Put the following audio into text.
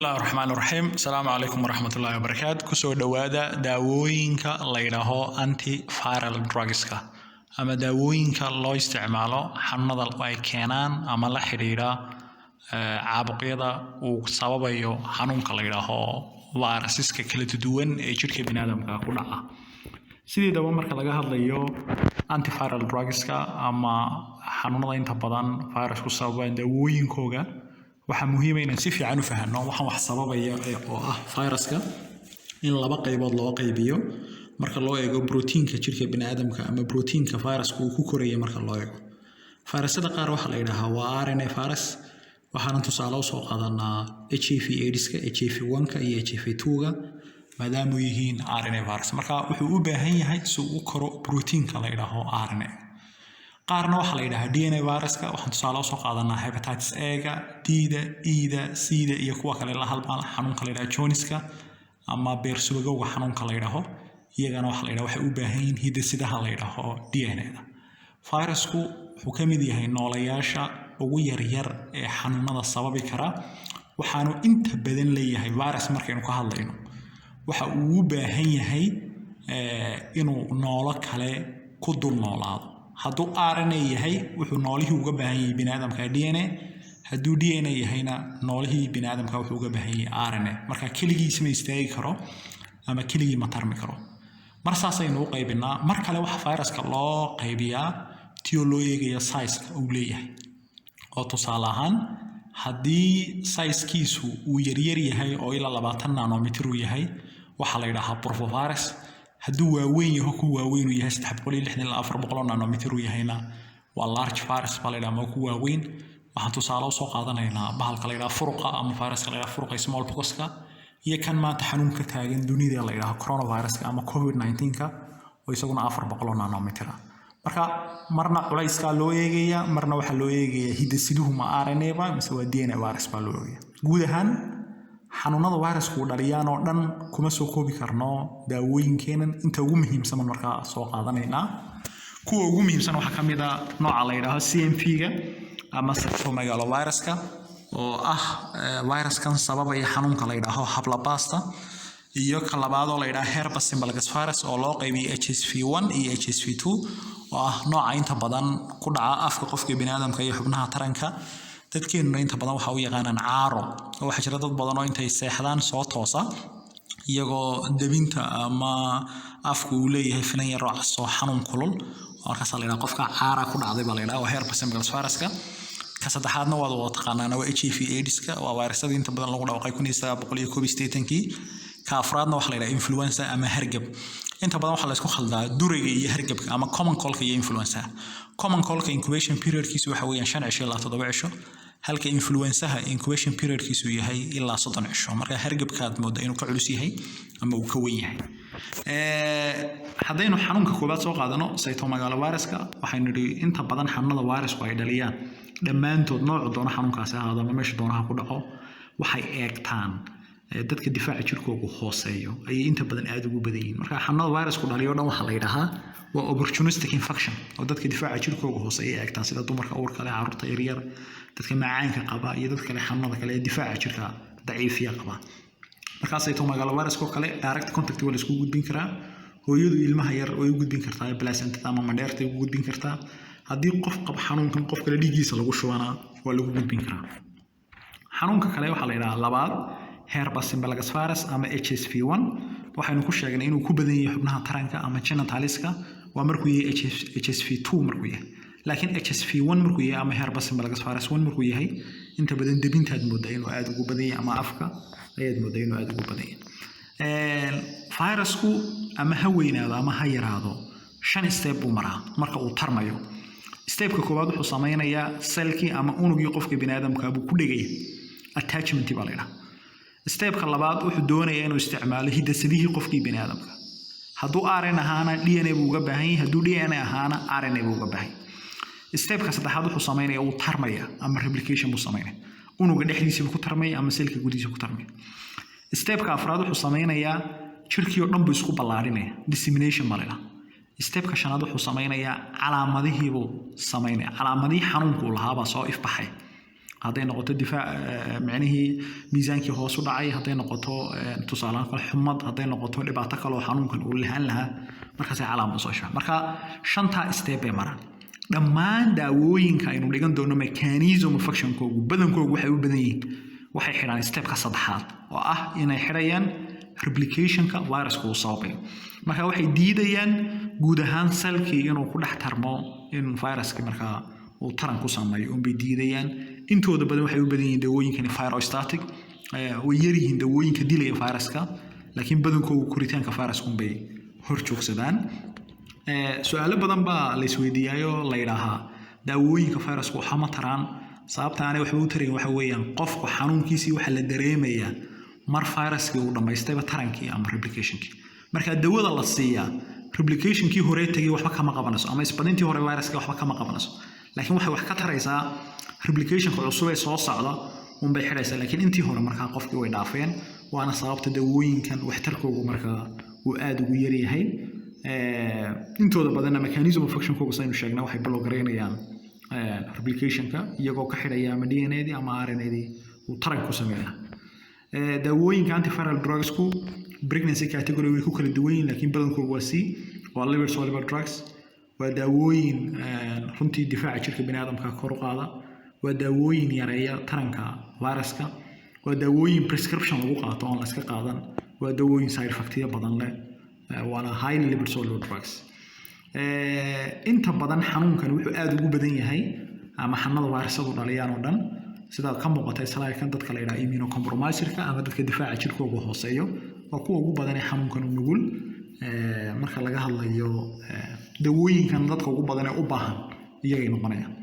Bismillahi raxmaan raxiim. Asalaamu calaykum waraxmatullaahi wabarakaatu. Kusoo dhowaada daawooyinka la yidhaaho antiviral drugska ama daawooyinka loo isticmaalo xanuunada ay keenaan ama la xidhiidha caabuqyada uu sababayo xanuunka la yidhaaho virusiska kala duwan ee jirka biniaadamka ku dhaca. Sideedaba, marka laga hadlayo antiviral drugska ama xanuunada inta badan virusku sababaan daawooyinkooga, waxaa muhiim ah inaan si fiican u fahanno waxaan wax sababaya oo ah viruska, in laba qaybood loo qaybiyo marka loo eego borotiinka jirka biniaadamka ama borotiinka viruska uu ku koraya. Marka loo eego virusyada qaar, waxaa la yidhaahaa waa RNA virus, waxaana tusaale usoo qaadanaa HIV AIDSka, HIV 1-ka iyo HIV 2-ga, maadaama uu yihiin RNA virus. Marka wuxuu u baahan yahay si uu u koro borotiinka la yidhaaho RNA. Qaarna waxaa la yidhahaa DNA viruska. Waxaan tusaale usoo qaadanaa hepatitis A-ga, D-da, E-da, C-da iyo kuwa kale la halmaala, xanuunka la yidhaha jaundice-ka ama beersubagowga xanuunka la yidhaaho. Iyagana waxa la yidhaha waxay u baahan yihiin hidde-sidaha la yidhaaho DNA-da. Virusku wuxuu ka mid yahay noolayaasha ugu yaryar ee xanuunada sababi kara, waxaanu inta badan leeyahay virus markaynu ka hadlayno waxa uu u baahan yahay inuu noolo kale ku dul noolaado. Hadduu RNA yahay, wuxuu noolihii uga baahan yahay biniaadamka DNA. Hadduu DNA yahayna, noolihii biniaadamka wuxuu uga baahan yahay RNA. Marka keligiis ma istaagi karo ama keligii ma tarmi karo. Mar saasaynu u qaybinaa. Mar kale waxa viruska loo qaybiyaa tiyoo loo eegaya sizeka uu leeyahay, oo tusaale ahaan haddii sizekiisu uu yaryar yahay oo ilaa 20 nanometer uu yahay, waxaa la yidhahaa parvovirus. Hadduu waaweyn yaho, ku waaweyn uu yahay, 360 ilaa 400 nanometer uu yahayna, waa large virus baa la yidhaha ama ku waaweyn. Waxaan tusaale usoo qaadanaynaa bahalka la yidhaha furuqa ama viruska la yidhaha furuqa, smallpoxka, iyo kan maanta xanuunka taagan dunida la yidhaho coronaviruska ama COVID-19-ka, oo isaguna 400 nanometer ah. Marka marna culayskaa loo eegayaa, marna waxaa loo eegayaa hidasiduhu ma RNA ba mise waa DNA virus baa loo eegaya. Guud ahaan xanuunada virusku dhaliyaan oo dhan kuma soo koobi karno daawooyinkeenan. Inta ugu muhiimsan markaa soo qaadanaynaa. Kuwa ugu muhiimsan waxaa ka mid a nooca la yidhaaho CMV-ga ama cytomegaloviruska, oo ah viruskan sababaya xanuunka la yidhaaho hablabaasta, iyo ka labaadoo la yidhaho herpes simplex virus, oo loo qaybiyay HSV 1 iyo HSV 2, oo ah nooca inta badan ku dhaca afka qofka biniaadamka iyo xubnaha taranka. Dadkeenuna inta badan waxa u yaqaanaan caaro, oo waxaa jira dad badan oo intay seexdaan soo toosa iyagoo debinta ama afku uu leeyahay finan yaroo casoo xanuun kulul. Markaasaa la yidhaha qofka caara ku dhacday baa la yidhaha. Waa herpes simplex viruska. Ka saddexaadna waad wada taqaanaana, waa HIV AIDSka, waa virusadii inta badan lagu dhawaaqay 1981-kii. Ka afraadna waxaa la yidhaha influenza ama hargab. Inta badan waxaa la isku khaldaa durayga iyo hargabka ama common coldka iyo influenza. Common coldka incubation periodkiisu waxa weeyaan 5 cisho ilaa 7 cisho, halka influenzaha incubation periodkiisu yahay ilaa 30 cisho. Marka hargabkaad mooda inuu ka culus yahay ama uu ka weyn yahay. Haddaynu xanuunka koobaad soo qaadano, cytomegaloviruska, waxaynu nidhi inta badan xanuunada virusku ay dhaliyaan dhammaantood, noocu doono xanuunkaasi ahaado ama meesha doonaha ku dhaco, waxay eegtaan dadka difaaca jirkoogu hooseeyo ayay inta badan aada ugu badan yihiin. Marka xanuunada virusku dhaliyo dhan waxaa la yidhahaa waa opportunistic infection, oo dadka difaaca jirkooga hooseeya eegtaan, sida dumarka uurka leh, carruurta yaryar, dadka macaanka qaba iyo dadka kale xanuunada kale ee difaaca jirka daciifiya qaba. Markaa cytomegaloviruska oo kale direct contact waa la isku gudbin karaa. Hooyadu ilmaha yar way u gudbin kartaa, placentada ama mandheerta ugu gudbin kartaa. Haddii qof qaba xanuunkan qof kale dhiiggiisa lagu shubanaa, waa lagu gudbin karaa. Xanuunka kale waxaa la yidhaha labaad herpes simplex virus ama HSV1. Waxaynu ku sheegnay inuu ku badan yahay xubnaha taranka ama genitaliska, waa markuu yahay HSV2 markuu yahay. Laakiin HSV1 markuu yahay ama herpes simplex virus 1 markuu yahay, inta badan debintaad moodaa inuu aada ugu badan yahay ama afka ayaad moodaa inuu aada ugu badan yahay. Virusku ama ha weynaado ama ha yaraado, shan step buu maraa marka uu tarmayo. Stepka koowaad wuxuu sameynayaa cellkii ama unugii qofka biniaadamka buu ku dhegaya, attachment baa la yidhaha. Stepka labaad wuxuu doonayaa inuu isticmaalo hiddasadihii qofkii biniaadamka. Hadduu RNA ahaana DNA buu uga baahan yahay, hadduu DNA ahaana RNA buu uga baahan yahay. Stepka saddexaad wuxuu sameynaya uu tarmaya ama replication buu sameynaya, unuga dhexdiisa buu ku tarmaya ama cellka gudihiisa ku tarmaya. Stepka afraad wuxuu sameynayaa jirkii oo dhan buu isku ballaarinaya, dissemination baa la yidhaha. Stepka shanaad wuxuu sameynayaa calaamadihii buu sameynaya, calaamadihii xanuunku uu lahaa baa soo ifbaxay. Hadday noqoto difaac, micnihii miisaankii hoos u dhacay, hadday noqoto tusaalehaan kale xumad, hadday noqoto dhibaato kale oo xanuunkan uu lahaan lahaa, markaasay calaamad soo sheegaan. Marka shantaa step bay maraan dhammaan daawooyinka aynu dhigan doono. Mechanism of actionkoogu badankoogu waxay u badan yihiin waxay xidhaan stepka saddexaad, oo ah inay xidhayaan replicationka viruska uu sababayo. Marka waxay diidayaan guud ahaan cellkii inuu ku dhex tarmo, in viruski markaa uu taran ku sameeyo unbay diidayaan. Intooda badan waxay u badan yihiin dawooyinkani virostatic. Way yar yihiin dawooyinka dilaya viruska, laakiin badankoogu koritaanka viruska unbay hor joogsadaan. Su-aalo badan baa la isweydiiyaayo, la yidhaahaa daawooyinka virusku waxa ma taraan. Sababta aanay waxba u tarayn waxa weeyaan qofku xanuunkiisii waxaa la dareemayaa mar viruskii uu dhammaystayba tarankii ama replicationkii. Marka dawada la siiyaa replicationkii hore tegay waxba kama qabanayso, ama isbadintii hore viruska waxba kama qabanayso, laakiin waxay wax ka taraysaa replicationka cusub ee soo socda unbay xidhaysaa. Laakiin intii hore markaa qofkii way dhaafeen, waana sababta dawooyinkan waxtarkoogu markaa uu aada ugu yaryahay. Intooda badanna mechanism of actionkooga, saynu sheegnay, waxay block garaynayaan replicationka, iyagoo ka xidhaya ama DNA-dii ama RNA-dii uu taran ku sameeya. Daawooyinka antiviral drugsku pregnancy category way ku kala duwan yihiin, laakiin badankoodu waa C, waa lipid soluble drugs. Waa daawooyin runtii difaaca jirka biniaadamka kor u qaada, waa daawooyin yareeya taranka viruska, waa daawooyin prescription lagu qaato oon la iska qaadan, waa daawooyin side effectyo badan leh, waana highly lipid soluble drugs. Inta badan xanuunkan wuxuu aada ugu badan yahay, ama xanuunada virusyadu dhaliyaan oo dhan, sidaad ka muuqata slide-kan, dadka la yidhaha immunocompromisedka ama dadka difaaca jirkooga hooseeyo waa kuwa ugu badan ee xanuunkan u nugul. Marka laga hadlayo dawooyinkan, dadka ugu badan ee u baahan iyagay noqonayaan.